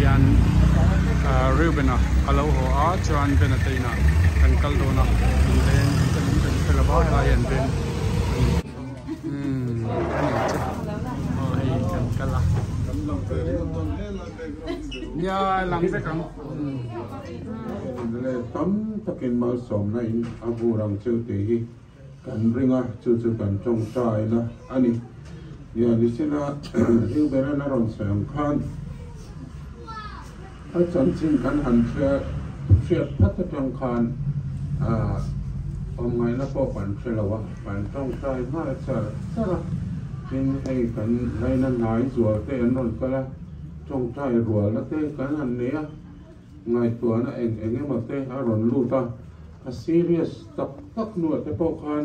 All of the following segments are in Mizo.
hian Reuben-a a lo haw a chuan Bena te inah kan kal dawn a an veng an ten awm kan hre lo va helai hi an veng a ni umm a ni chu aw hei kan kal a nia lang vek ang umm. Tam takin malsawmna in a vur ang chu tih hi Kan ring a, chu chu kan tawngtaina a ni. Nia, nichina Reuben-a'n a rawn sawi ang khan a chanchin kan han hria hriat phat atang khan awmngaihna pawh kan hre lo a, kan tawngtai nghal char char a. Tin, hei kan laina hnai zual te an rawn kal a, tawngtai rualna te kan han nei a. Ngaihtuahna eng eng emaw te a rawn lut a, a serious tak tak hnuah te pawh khan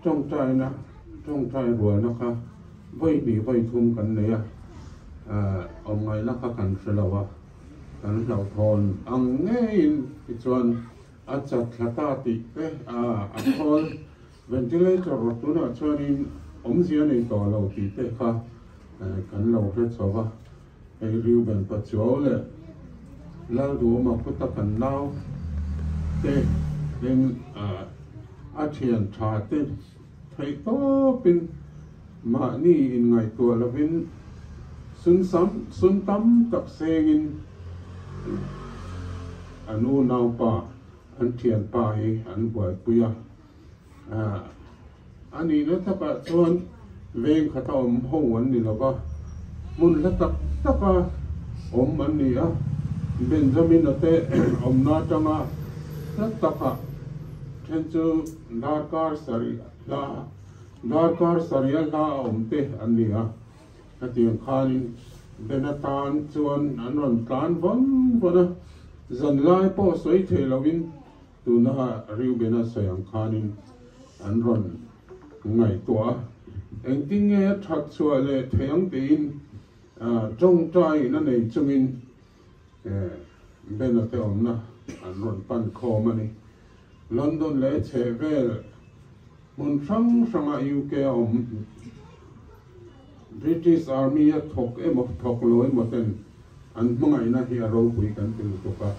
tawngtaina, tawngtai rualna kha vawi hnih vawi thum kan nei a, awm ngaihna kha kan hre lo a, kan hlauhthawn ang ngeiin tichuan a chat thla ta tih te a khawl ventilator tunah chuanin awmzia nei tawh lo tih te kha kan lo hre chho va. Hei Reuben Pachuau leh Lalduhawma khuta kan nau te in a thian tha te theih tawpin mahni inngaihtuah lovin sun sam sun tam tak sengin an unaupa an thianpa hi an buaipui a. A nihna takah chuan veng khata awm ho an ni lo va, hmun hla tak taka awm an ni a. Benjamin-a te awmna atanga hla takah then chu darkar sarih hla darkar sarih a hla a awm te an ni a. Hetiang khanin Bena tan chuan an rawn tlan vawn vawn a, zanlai pawh sawi thei loin Tuna Reuben-a sawi ang khanin an rawn ngaihtuah a, engtin nge a that chhuah leh thei ang tiin tawngtaiin a nei chungin Ben-a te awmna an rawn pan khawm a ni. London leh chhehvel hmun hrang hranga UK a awm British Army a thawk emaw thawk lo emaw ten an hmangaihna hi a ropui kan ti lutuk a.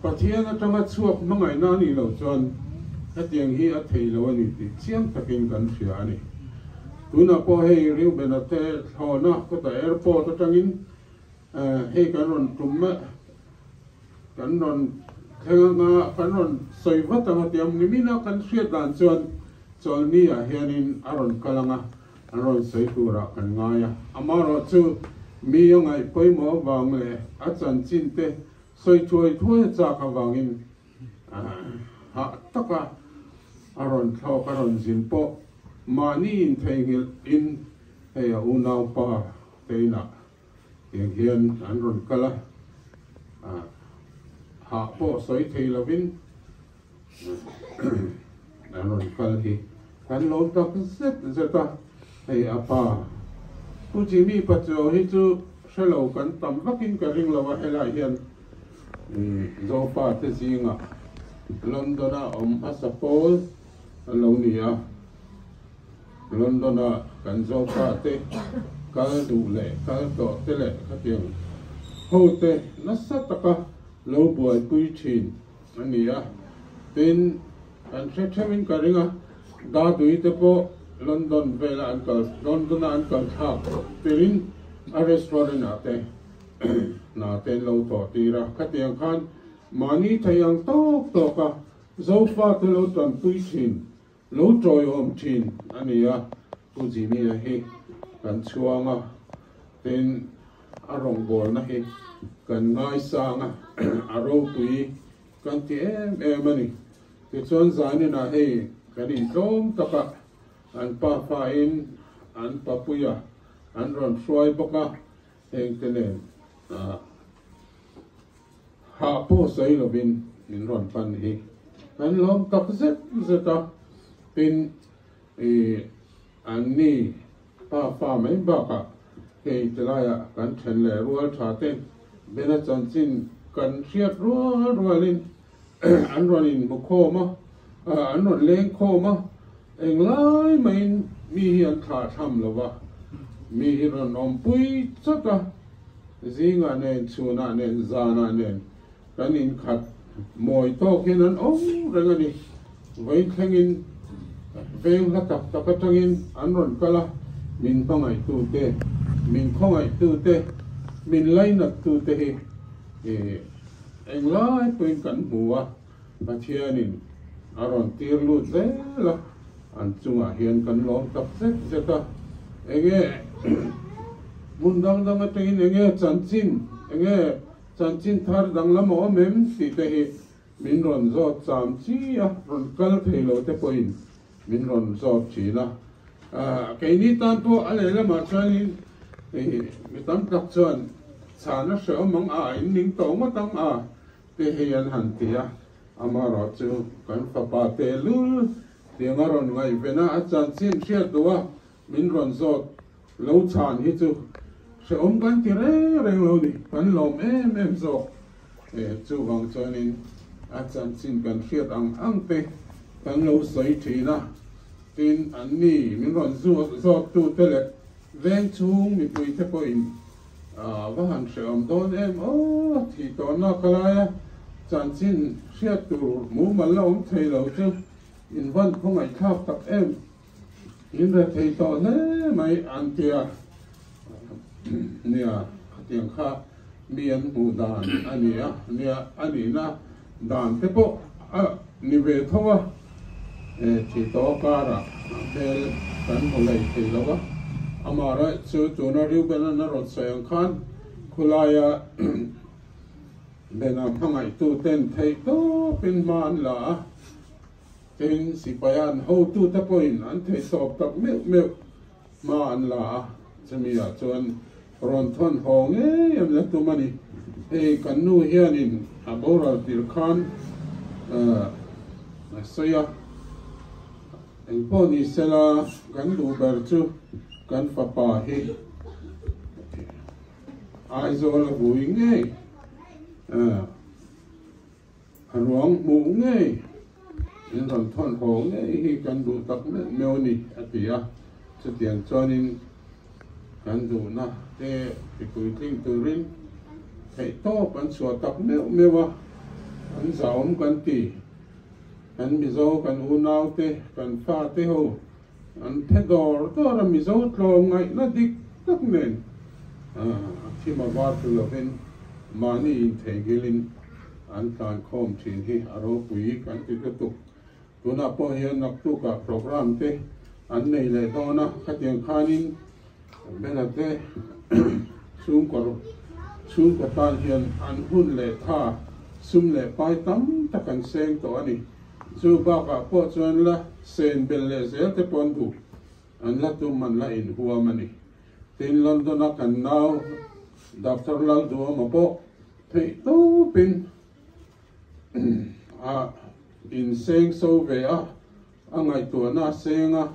Pathian atanga chhuak hmangaihna a nih loh chuan hetiang hi a thei lo a ni tih chiang takin kan hria a ni. Tunah pawh hei Reuben-a te thlawhna kawtah airport atangin hei kan rawn tum kan rawn thleng anga kan rawn sawi vat anga tiang nimina kan hriat dan chuan chawlni ah hianin a rawn kal anga an rawn sawi turah kan ngai a. Amaherawh chu mi a ngaih pawimawh avang leh a chanchin te sawi thuai thuai a chak avangin hah taka a rawn thlawk a rawn zin pawh mahni intheihnghilh in hei a unaupa te inah Tiang hian an rawn kal a, hah pawh sawi thei lovin an rawn kal hi kan lawm tak zet zet a, hei a pa Pu Jimmy Pachuau hi chu hrelo kan tam vakin ka ring lo a, helai hian Zofa te zingah London-a awm hmasa pawl a lo ni a. London-a kan Zofa te kal duh leh kal tawh te leh khatiang ho te nasa taka lo buaipui thin a ni a, tin kan hre theuhin ka ring a, Dadui te pawh London vela an kal London-a an kal thlak tirin a restaurant-ah te hna te an lo tawh tir a, khatiang khan mahni thei ang tawk tawka Zofa te lo tanpui thin Lo tawiawm thin a ni a, Pu Jimmy-a hi kan chhuang a, tin a rawngbawlna hi kan ngaisang a, a ropui kan ti em em a ni. Tichuan zaninah hei kan intlawm taka an pa fain an papuia an rawn hruai bawk a, hengte nen Hah pawh sawi lovin min rawn pan hi kan lawm tak zet zet a, tin ih an ni pa fa mai bakah hei tilaiah kan then leh rual tha te Bena chanchin kan hriat rual rualin an rawn inhmu khawm a, an rawn leng khawm a, englai maiin mi hi an thlah tham lo va, mi hi rawn awmpui chat a. Zingah nen, chhunah nen, zanah nen kan inkhat mawi tawk hian an awm reng a ni. Vawiin thlengin veng hla tak tak atangin an rawn kal a, min hmangaihtute, min khawngaihtute, min lainattute hi englai pawhin kan hmu a, Pathianin a rawn tir lut zel a, an chungah hian kan lawm tak zet zet a, enge hmun dang dang atangin enge chanchin, enge chanchin thar danglam a awm em tih te hi min rawn zawt cham chi a, rawn kal thei lo te pawhin min rawn zawt thin a. Keini tan pawh a lehlamah chuanin mi tam tak chuan chhana hrehawm ang a, in ning tawh ngawt ang a te hei an han ti a, amaherawh chu kan fapa tehlul tiang a rawn ngaihven a, a chanchin hriat duh a min rawn zawt lo chhan hi chu hrehawm kan ti reng reng lo ni, kan lawm em em zawk. Chuvang chuanin a chanchin kan hriat ang ang te kan lo sawi thin a, tin anni min rawn zawt tu te leh veng chhung mipui te pawhin A va han hrehawm dawn em aw, thih tawhna ka lai a, chanchin hriat tur mumal la awm thei lo chu in van khawngaihthlak tak em, in re thei tawh hle mai an tia, nia khatiang kha mi an hmuh dan a ni a, nia a nihna dan te pawh a ni ve tho a, thih tawh karah hmel kan hmu lei thei lo a, amaherawh chu tuna Reuben-a'n a rawn sawi ang khan khulaia Bena hmangaihtu ten theih tawpin hma an la a, tin sipaia'n hotute pawhin an theih tawp tak meuh meuh hma an la a, chumi ah chuan rawn thawn haw ngei em la tum a ni. Hei kan nu hianin a boral tir khan a sawi a, engpawh ni sela kan duh ber chu kan fapa hi Aizawl a vui ngei A ruang hmuh ngei, in rawn thawn haw ngei hi kan duh tak meuh meuh a ni, a ti a. Chutiang chuanin kan duhna te tipuitling turin theihtawp an chhuah tak meuh meuh a, an zahawm kan ti. Kan Mizo, kan unau te, kan fa te ho an phe dawr dawr a, Mizo tlawm ngaihna dik tak nen a thim a var tlu lovin mahni intheihnghilhin an tlankhawm thin hi a ropui kan ti lutuk. Tunah pawh hian naktukah programme te an nei leh dawn a, khatiang khanin Bena te chhungkaw chhungkaw tan hian an hun leh tha sum leh pai tam tak an seng tawh a ni. Chu bakah pawh chuan la sen bel leh zel te pawh an duh, an la tum an la inhuam a ni. Tin, London-a kan nau Doctor Lalduama pawh theih tawpin a inseng so ve a, a ngaihtuahna a seng a,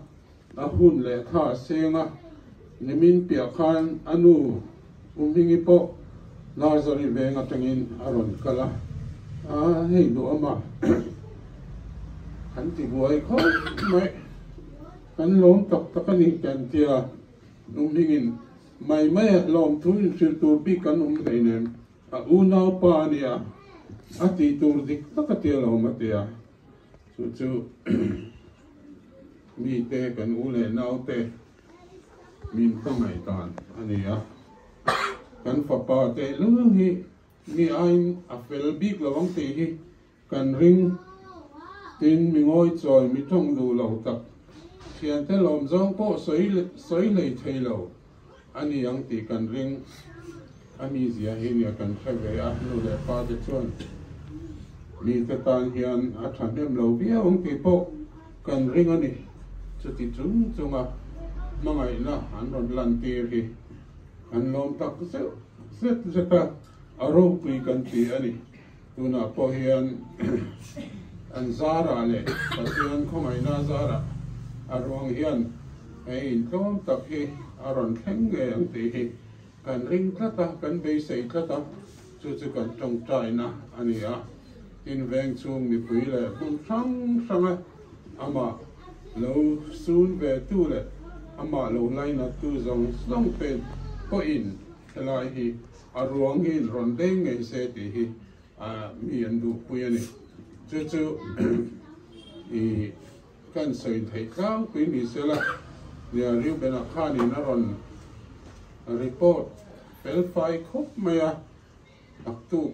a hun leh tha a seng a, nimin piah khan a nu U Hmingi pawh Lazari veng atangin a rawn kal a, a hei duhawm a, kan ti buai khawp mai, kan lawm tak tak a ni kan tia, U Hmingin mai mai a lawmthu inhrilh tur bik kan awm hleinem, a unaupa a nia, a tih tur dik tak a tia lawm a tia, chu chu mite kan u leh naute min hmangaih dan a ni a, kan fapa tehlul hi mi aiin a fel bik lo ang tih hi kan ring. Tin, mi ngawi chawi mi tawng duh lo tak, thiante lawm zawng pawh sawi sawi hlei thei lo a ni ang tih kan ring. A mizia hi nia kan hre ve a, nu leh pa te chuan mite tan hian a thahnem lo viau ang tih pawh kan ring a ni. Chuti chung chunga hmangaihna an rawn lantir hi kan lawm tak zeuh zet zet a, a ropui kan ti a ni. Tunah pawh hian an zarah leh Pathian khawngaihna zarah a ruang hian hei intlawm tak hi a rawn thleng ngei ang tih hi kan ring tlat a, kan beisei tlat a, chu chu kan tawngtaina a ni a. Tin, veng chhung mipui leh hmun hrang hranga amah lo sun ve tu leh amah lo lainat tu zawng zawng te pawhin. Helai hi a ruang hi rawn deng ngei se tih hi mi an duhpui a ni. Chu chu i kan sawi theih tlangpui ni sela, nia Reuben-a khanin a rawn report fel fai khawp mai a, naktuk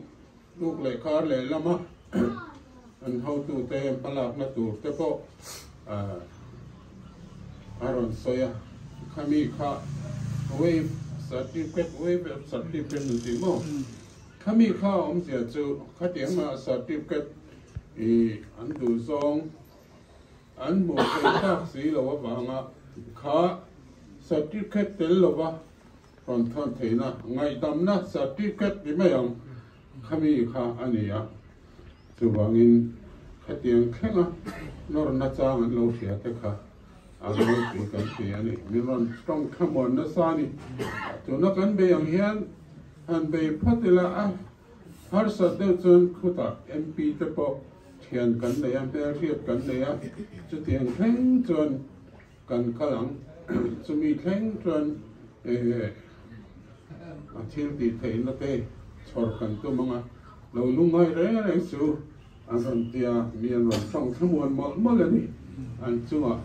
tuk leh kar leh lama an hotute hmalakna tur te pawh a rawn sawi a, khami kha wave certificate wave of certificate an tih maw? Khami kha awmzia chu khatiang a certificate i an duh zawng an hmuh theih tak si lo avanga kha certificate tel lova rawn thawn theihna ngaihdamna certificate ni mai ang khami kha a ni a. Chuvangin khatiang thlenga nawrna chang an lo hria te kha a ropui kan ti a ni. Min rawn tawng thlamuan nasa a ni. Tuna kan bei ang hian han bei phawt ila a harsat deuh chuan khutah MP te pawh thian kan nei a, hmelhriat kan nei a, chutiang thleng chuan kan kal ang. Chumi thleng chuan a thil tih theihna te chhawr kan tum ang a, lo lungngai reng reng chu an rawn ti a, mi an rawn tawng thlamuan mawlh mawlh a ni. An chungah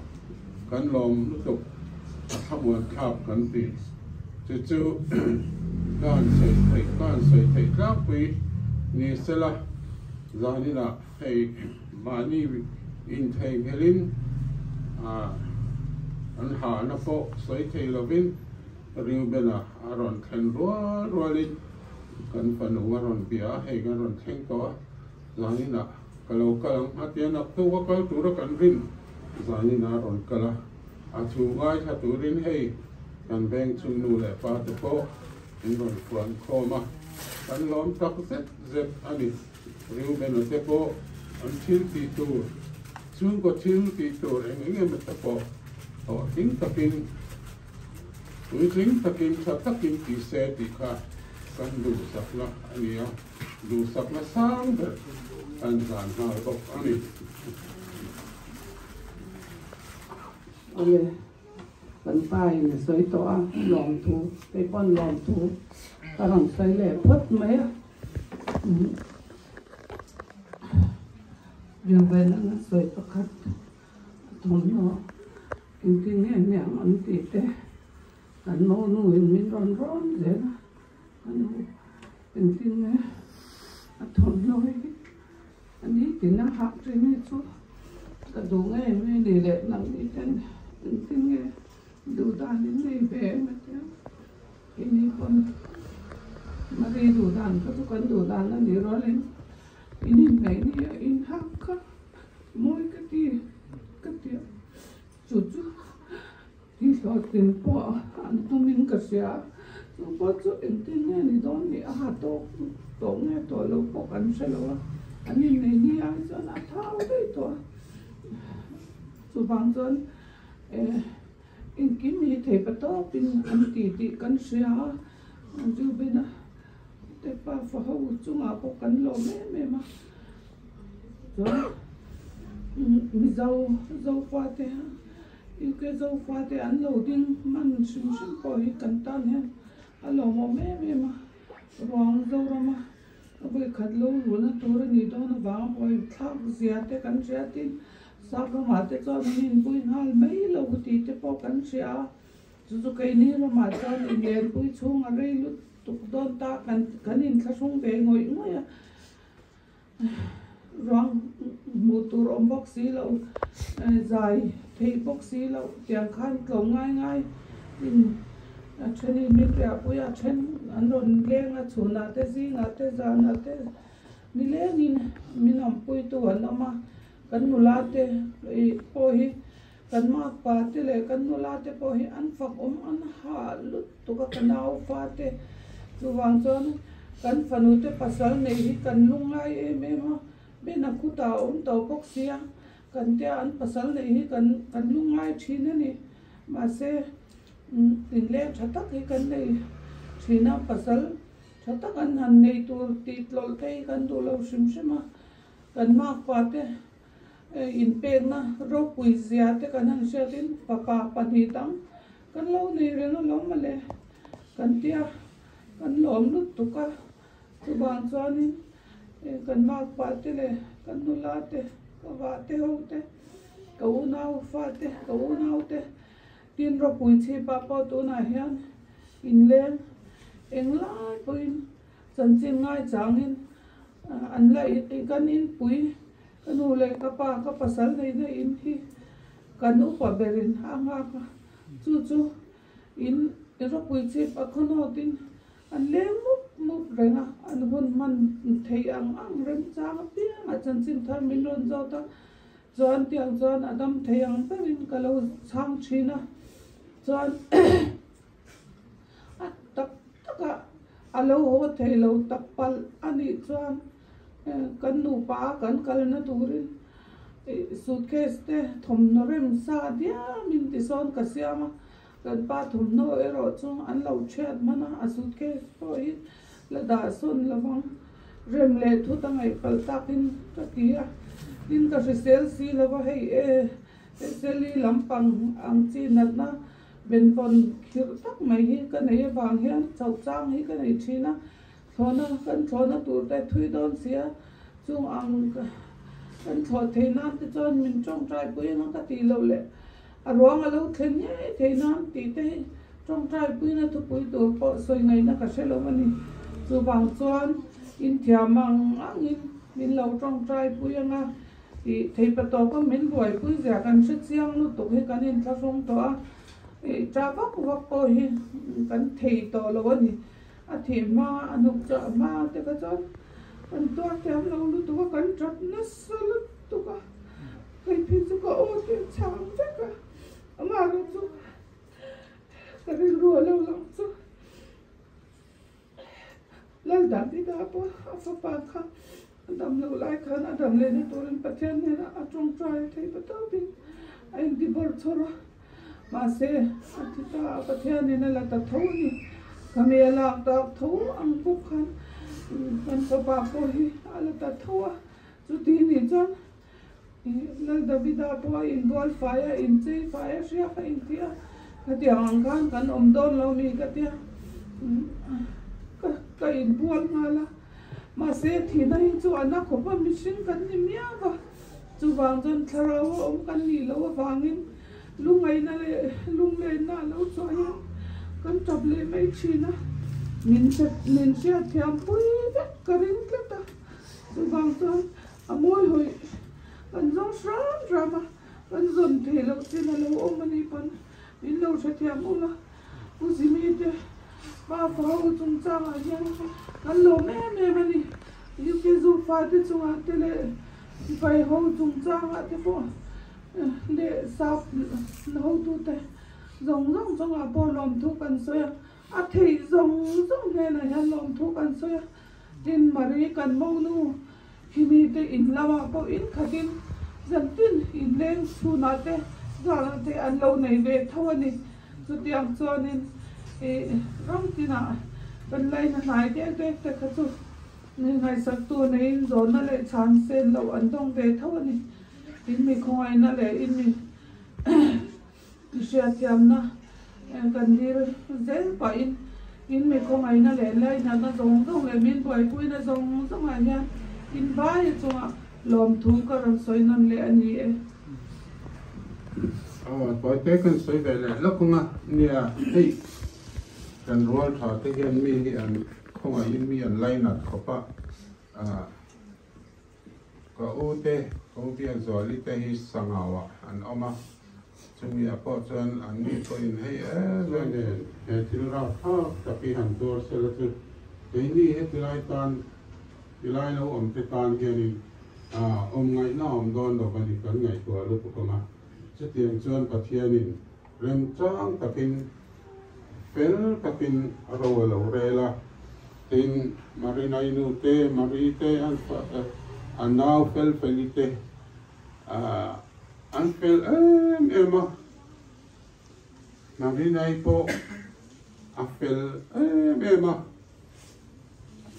kan lawm lutuk a thlamuan thlak kan ti. Chu chu ka han sawi theih ka han sawi theih tlangpui ni sela, zaninah hei mahni intheihnghilhin an hahna pawh sawi thei lovin Reuben-a a rawn thlen rual rualin kan fanu a rawn bia a, hei kan rawn thleng tawh a, zaninah ka lo kal ang a tia naktuk a kal tura kan rin zaninah a rawn kal a, a thu ngaithla turin hei kan veng chung nu leh pa te pawh min rawn fuan khawm a, kan lawm tak zet zet a ni. Reuben-a te pawh an thil tih tur, chhungkaw thil tih tur eng eng emaw te pawh hlawhtling takin, puitling takin, tha takin ti se tih kha kan duhsakna a ni a, duhsakna sang ber kan zan nghal bawk a ni. Awle, kan pa in a sawi tawh a, lawmthu, kei pawn lawmthu ka rawn sawi leh phawt mai a. Reuben an a sawi pakhat a thawmhnaw engtin nge hniang an tih te kan monu in min rawn rawn zel a ka nu engtin nge a thawmhnaw hi a ni tin a hah thin hi chu ka duh ngei mai ni leh nang ni ten engtin nge duh dan in nei ve em a tia. Ini pawn Marie duh dan kha chu kan duh dan a nih rualin in inneih ni a in hak kha mawi ka ti ka ti a, chu chu ti hlawhtlin pawh an tumin ka hria a, chu pawh chu engtin nge ni dawn ni a ha tawk tawh nge tawh lo pawh kan hre lo a, an inneih ni ai chuan a thau daih tawh a, chuvang chuan eh. Engkim hi thei pa tawpin an ti tih kan hria a, Reuben-a te pa fa ho chungah pawh kan lawm em em a, chuan Mizo Zofate UK Zofate an lo ding hman hrim hrim pawh hi kan tan hian a lawmawm em em a, ruang Zorama a vawikhat lo luhna tur a nih dawn avanga buaithlak zia te kan hria tin Sap ramah te chuan an inpui nghal mai lo tih te pawh kan hria a, chu chu keini ramah chuan inlenpui chhung a rei lutuk dawn ta kan kan inthlahrung ve ngawih ngawih a, ruang hmuh tur awm bawk si lo, zai theih bawk si lo tiang khan tlawm ngai ngai in a thenin min riahpui a, a then an rawn leng a chhunah te zingah te zanah te nilengin min awmpuitu an awm a. Kan nula te pawh hi kan makpa te leh kan nula te pawh hi an fak awm an hah lutuk a ka nau fa te chuvang chuan kan fanu te pasal neih hi kan lungngai em em a bena khutah a awm tawh bawk sia kan tia an pasal neih hi kan kan lungngai thin a ni mahse inleng tha tak hi kan nei thin a pasal tha tak an han nei tur tih tlawlh te hi kan duh lo hrim hrim a. Kan makpa te inpekna ropui zia te kan han hriatin fapa pahnih dang kan lo nei reng alawm mawle kan tia. Kan lawm lutuk a, chuvang chuanin kan makpa te leh kan nula te, ka vah te ho te, ka unau fa te, ka unau te tin ropui chhipah pawh tunah hian inleng englai pawhin chanchin ngaichangin an la kan inpui ka nu leh ka pa ka pasal neihna in hi kan upa berin a nghak a, chu chu In ropui chip a khawnawtin an leng mup mup reng a, an hun hman theih ang ang remchang apiangah chanchin thar min rawn zawt a, chuan tiang chuan a dam thei ang berin ka lo chhang thin a, chuan a tak takah a lo haw thei lo tak palh a nih chuan kan nupa a kan kalna turin suitcase te thawmhnaw rem sa diam in tisawn ka siam a, kan pa thawmhnaw erawh chu an lo thiat hman a, a suitcase pawh hi la dah sawn lo vang, rem leh thut a ngaih palh takin ka ti a, tin ka hrisel si lo va hei e Seli lampang ang chi natna benvawn khirh tak mai hi ka nei avang hian chauh chang hi ka nei thin a. Thlawhna kan thlawhna tur te thui dawn sia, chung ang kan thlawh thei nan te chuan min tawngtai pui anga ka tih loh leh a ruang a lo thlen ngei thei nan tih te hi tawngtai puina thupui tur pawh sawi ngaihna ka hre lo a ni. Chuvang chuan inthiam ang angin min lo tawngtai pui anga tih thei pa tawpa min buaipui zia kan hre chiang lutuk hi kan inthlahrung tawh a, tah vak vak pawh hi kan thei tawh lo a ni. A thih hma a hnuk chah hma te kha chuan kan tuar thiam lo lutuk a, kan tap nasa lutuk a, hei phei chu ka aw te a chhang vek a, amah erawh chu ka rilru a lo lang chu Lal Davida pawh a fapa kha a dam loh lai khan a dam lehna turin Pathian hnenah a tawngtai thei ta tawpin a inti bawrh chhawr a. Mahse, a thi ta a, Pathianin a la ta tho a ni. Khami a lak tak tho ang bawk khan kan fapa pawh hi a la ta tho a. Chuti nih chuan Lal Davida pawh a inbual fai a, inchei fai a, hriak a inti a. Khatiang ang khan kan awm dawn lo mi ka tia, ka inbual nghal a. Mahse, thihna hi chu a na khawp a, mihring kan ni miau va. Chuvang chuan thlarau a awm kan nih loh avangin lungaihna leh lunglenna a lo chhuah hian kan tap leh mai thin a, min min hriatthiam pui vek ka ring tlat a, chuvang chuan a mawi hawi kan zawng hram hram a, kan zawn thei loh chin a lo awm a nih pawn min lo hrethiam awm a, Pu Zimi te pa fa ho chungchangah hian kan lawm em em a ni, UK Zufa te chungah te leh Sipai ho chungchangah te pawh leh sap hotute zawng zawng chungah pawh lawmthu kan sawi a, a theih zawng zawng hnenah hian lawmthu kan sawi a, tin Marie kan monu khimi te in lamah pawh in khatin zantin inleng chhunah te zanah te an lo nei ve tho a ni, chutiang chuanin ih ram tinah kan laina hnai dek dek te kha chu. Mi ngaihsaktu neiin zawnna leh chhan sen loh an dawng ve tho a ni. In mi khawngaihna leh in mi hriatthiamna kan dil zel pahin in mi khawngaihna leh lainatna zawng zawng leh min buaipuina zawng zawngah hian in vai chungah lawmthu ka rawn sawi nawn leh a ni e. Aw, tawite kan sawi ve leh lawk ang a, nia hei kan rual tha te hian mi hi an Khawngaihin mi an lainat khawp a, ka u te, ka u Biakzuali te hi Sangauah an awm a, chumi ah pawh chuan an ni pawhin hei em em nen he thil rapthlak tak hi han tuar sela chu keini hetilai tan, tilai lo awm te tan hianin awm ngaihna awm dawn lo a ni kan ngaihtuah lutuk ang a, chutiang chuan Pathianin remchang takin Fel takin ro a lo rel a, tin, Marinai nu te, Marie te, an a nau fel feli te an fel em em a, Marinai pawh a fel em em a,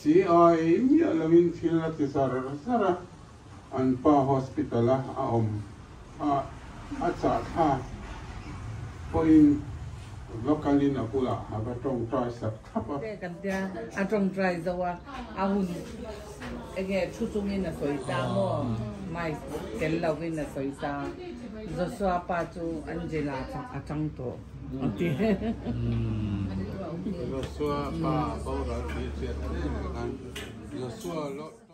chi ai miah loin thil a ti zar zar a, an pa hospital a a awm a, a chah thla pawhin. Va kalin a bulah a va tawngtai sak thlap a. Kan tia a tawngtai zo a, a hun enge thu chungin a sawi ta maw? Mic tel lovin a sawi ta. Joshua pa chu Angela a chang tawh a ti. Joshua pa boral tih hriat reng ah khan Joshua lo.